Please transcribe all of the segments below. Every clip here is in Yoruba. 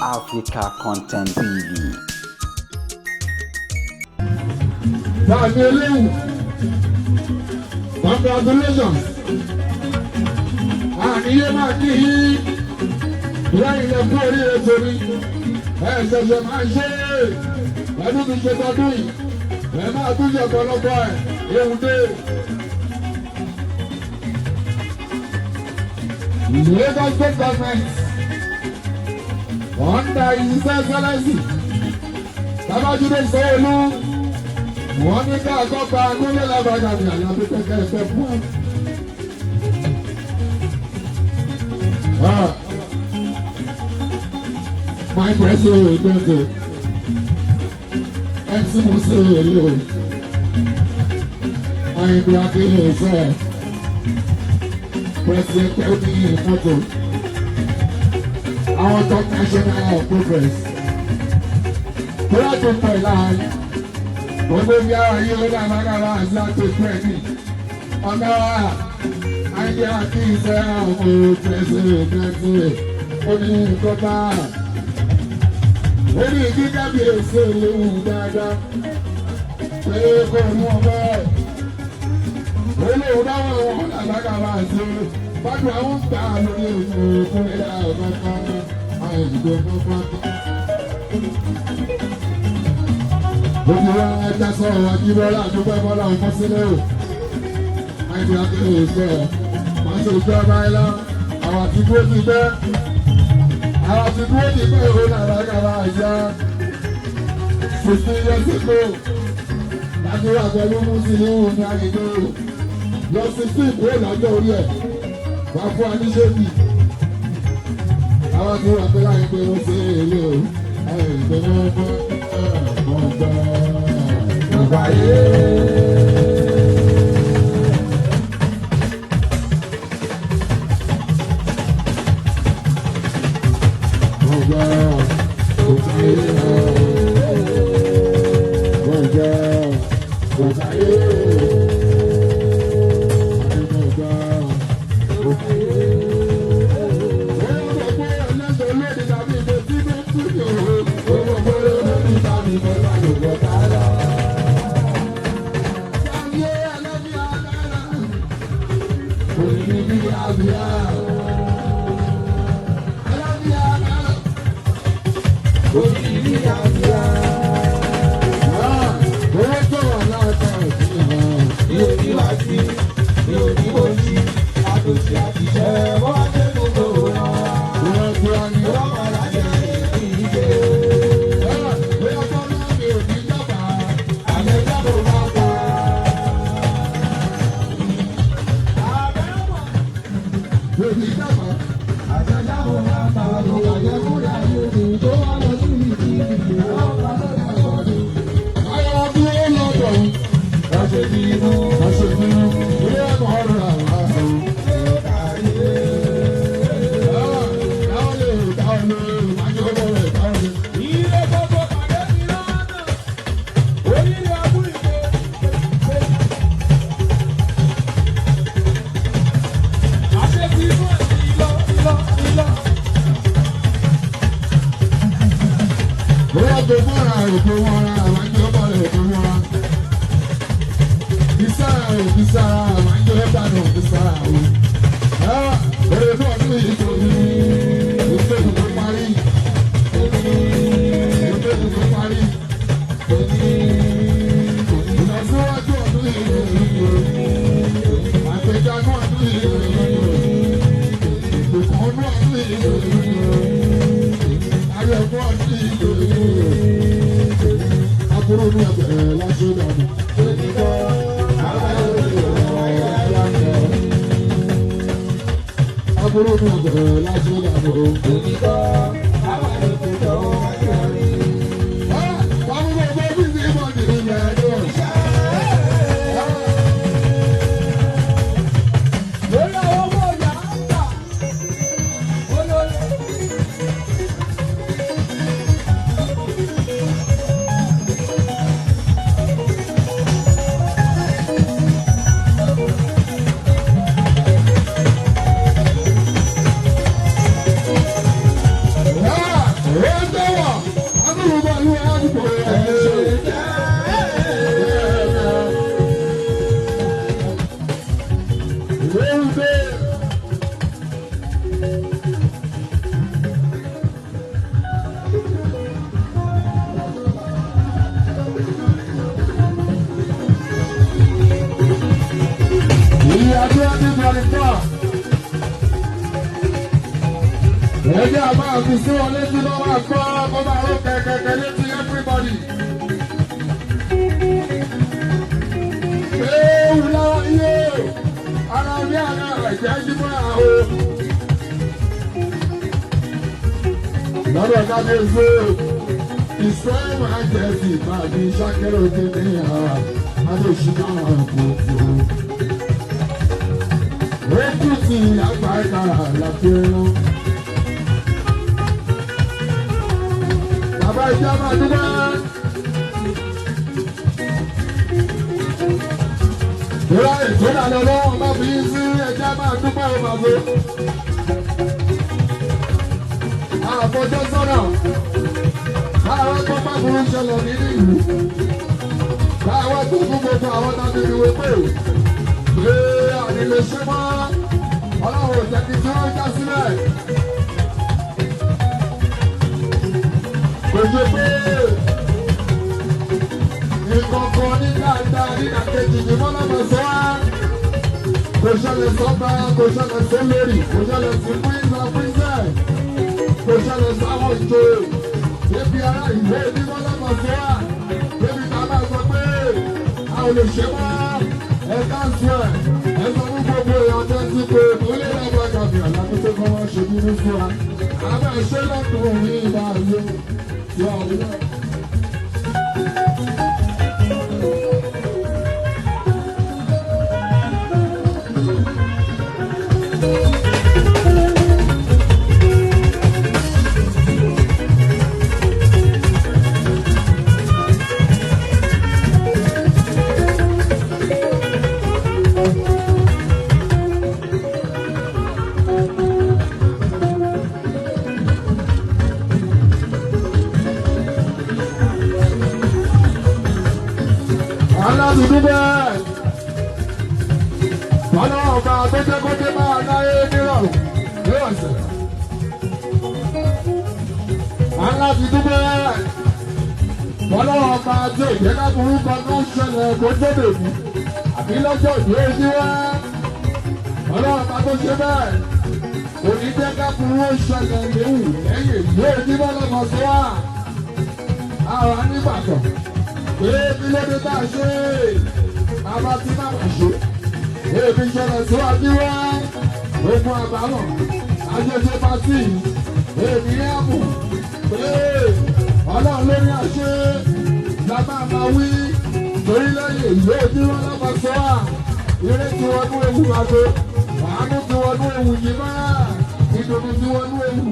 Africa Content TV. Bàmí eléwù, congratulations. Àníyé máa kí yí lẹ́yìn lẹ kú oríire torí ẹ ṣẹ̀ṣẹ̀ máa ṣe é ẹdún ti ṣe tọdún yìí, ẹ máa tún ṣe ọ̀pọ̀lọpọ̀ ẹ̀ ewu dé. Lagos State Government under His Excellency Babájídé Sanwó-Olú, wọ́n ní ká àkọ́kọ́ agúnlé lábàgàmì àyàfi kẹ́kẹ́ ẹ̀fẹ́ fún ẹ. My president, MC Musa Elo, Ayinde Akinlese, President Obi Moto, our top national progress. Bóyá tó pẹ̀ láàyè, gbogbo bí ara yìí ló dá lágbára àti láti pẹ̀ ní. Ọ̀gá Ayinde Akinlese, àwọn president oní kọ́tà orí gíga bí èsì léwu dáadáa pé kò mú ọmọ ẹ olóhùn dáwọn wọn làlágàrà àti gbádùn àwọn gbà lórí ètò ìkúnlẹ̀ àgbàkan àìsàn kankan. Gbogbo wa ẹja sọ̀rọ̀ Ajíbọ́lá àdúgbò Bọ́lá ọmọ sílẹ̀ o. Àìsàn akéwì sọ̀rọ̀ máa ṣe ìjọba ẹ̀ lọ àwọn àti dúró ti bẹ́ẹ̀ àwọn ti dúró ní pé òun làlágàrà àyà 16 years ago láti wà pẹ̀lú Mùsùlùmí ní àyíké lọ 16 kúrò lọ́jọ́ orí ẹ̀ wá fún aníṣẹ́bì àwọn ti wà pẹ̀lú àyíké ló ṣe èlé o àyíké ló mọ́ ọgbà ọgbà yé. Ọgbà ọgbà yé. Ọgbà ọgbà yé. Ọgbà ọgbà yé. Mi ò ní wá sí, mi ò ní wò sí, àtòsí àtìṣẹ́ wọ́n á dé gbogbo wọn. Ọlọ́mọ alájẹ kì í ṣe àjẹjáde máa pa. Àjẹjáde máa pa ló kàjẹ́ kúrẹ́ ayé mi tó wá lọ sí ìdí ìdí ọ̀pá lọ́dọ̀ ọ̀dọ̀. Wọ́n ṣe bínú ṣé ó kàyé. Ilé gbogbo pàdé mi lọ́nà, onílé abúlé. Àṣẹ ti inú ẹ̀ ìlọ ìlọ ìlọ. Bóyá tó mọ́ra òkú mọ́ra, àwọn àjọ bọ̀rẹ̀ òkú mọ́ra. Bisára ò bisára, àwọn àjọ dànù bisára o. Èrè náà ní ìtò ní ìtò ìtò parí. Ìtò ìtò parí. Ìlọsíwájú ọdún yìí àtẹ̀jánu ọdún yìí ìkànnú ọdún yìí ayọ̀kọ́ ọdún yìí aburú ní ẹgbẹ̀rẹ̀ lásán dànù. Aburú ní ẹgbẹ̀rẹ̀ lásán dànù. Báwo ló gbọ́ bí sí ìmọ̀ ní ilẹ̀ ẹjọ́? Lórí àwọn ọmọ ọjà ń tà. Olórí. Ẹ Ẹjẹ́ a máa fi sí wọn létí lọ́ máa gbọ́ kó máa ró kẹ̀kẹ́kẹ́ létí everybody. Ewu lára iye ara bí ara ẹ̀jẹ̀ jímọ̀ àhó. Lọ́dọ̀ kábíyèsí ìfẹ́ máa jẹ́ sí ìbàdí ṣákẹ́rẹ́ òde ní ara Adéṣínà kòkòrò. Ó kù sí àgbàkà làfihàn. Bàbá ìjà máa dúpẹ́. Ìrọ̀ ètò ìlànà ọlọ́run bá fi sí ẹja máa dúpẹ́ ó máa so. Àfọjọ́ sọ́nà. Báwa tó bá burú ṣẹlẹ̀ nínú ìlú. Báwa tó fún gbogbo àwọn tàbí ìwé pé pé ànílé ṣe mọ́. Ọlọ́run ò jẹ́ kí tí wọ́n já sílẹ̀. Kò ṣe pé ìkọ̀kọ̀ ní dáadáa ní àkejì ní mọ́lọ́mọ́ sọ wá. Kò ṣẹlẹ̀ sọ́ba, kò ṣẹlẹ̀ sólórí, kò ṣẹlẹ̀ sí prince and princess, kò ṣẹlẹ̀ sáwọn ìjòyè. Débi ará ìwé ní mọ́lọ́mọ́ sọ wá. Débi tá a máa sọ pé a ò lè ṣe mọ́. Ẹ káàsì ẹ̀, ẹ sọ fún gbogbo èèyàn tẹ́ ti pé kó lè lọ́gbọ̀n kàbí àlàkùn tó kọ́ wọ́n ṣe bínú fún wa. A máa ṣe lọ́kùnrin ìbá yó. Yọ ọ̀rọ̀. Aládùúgbò bẹ́ẹ̀. Bọ́lá ọba tó jẹ́ kó dé máa láyé nírọ̀rùn ní ọ̀sẹ̀. Aládùúgbò bẹ́ẹ̀. Bọ́lá ọba tó jẹ́ ká burú kan tó ń ṣẹlẹ̀ kó tó dèbí. Àbí lọ́jọ́ ìdí ojú wá. Bọ́lá ọba tó ṣe bẹ́ẹ̀. Kò ní jẹ́ ká burú ó ṣẹlẹ̀ léwu lẹ́yìn ìlú òní bọ́lá ọba tó wà. Àwọn anígbàgbọ́ èébí lóde tá a ṣe àbá tí má bà ṣe èébí ṣẹlẹ̀ síwájú wá ogun àbámọ̀ àjọṣe pàtì èébí ẹ̀mù pé ọlọ́run ló ní àṣẹ la máa ma wí torí lẹ́yìn ìlú òbí wọn lọ́mọ sọ wà eré tí wọ́n nú ewu àgbo àánú tí wọ́n nú ewu yìí máa ìdùnnú tí wọ́n nú ewu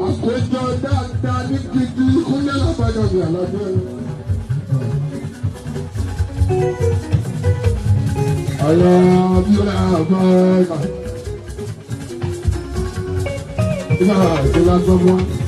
àpéjọ dáadáa ní gidi kúnlẹ̀ lábàjọ́bí àlọ́dún. Àyà bí ó yà bá ẹ̀ka. Ìgbà tó bá sọ fún wa.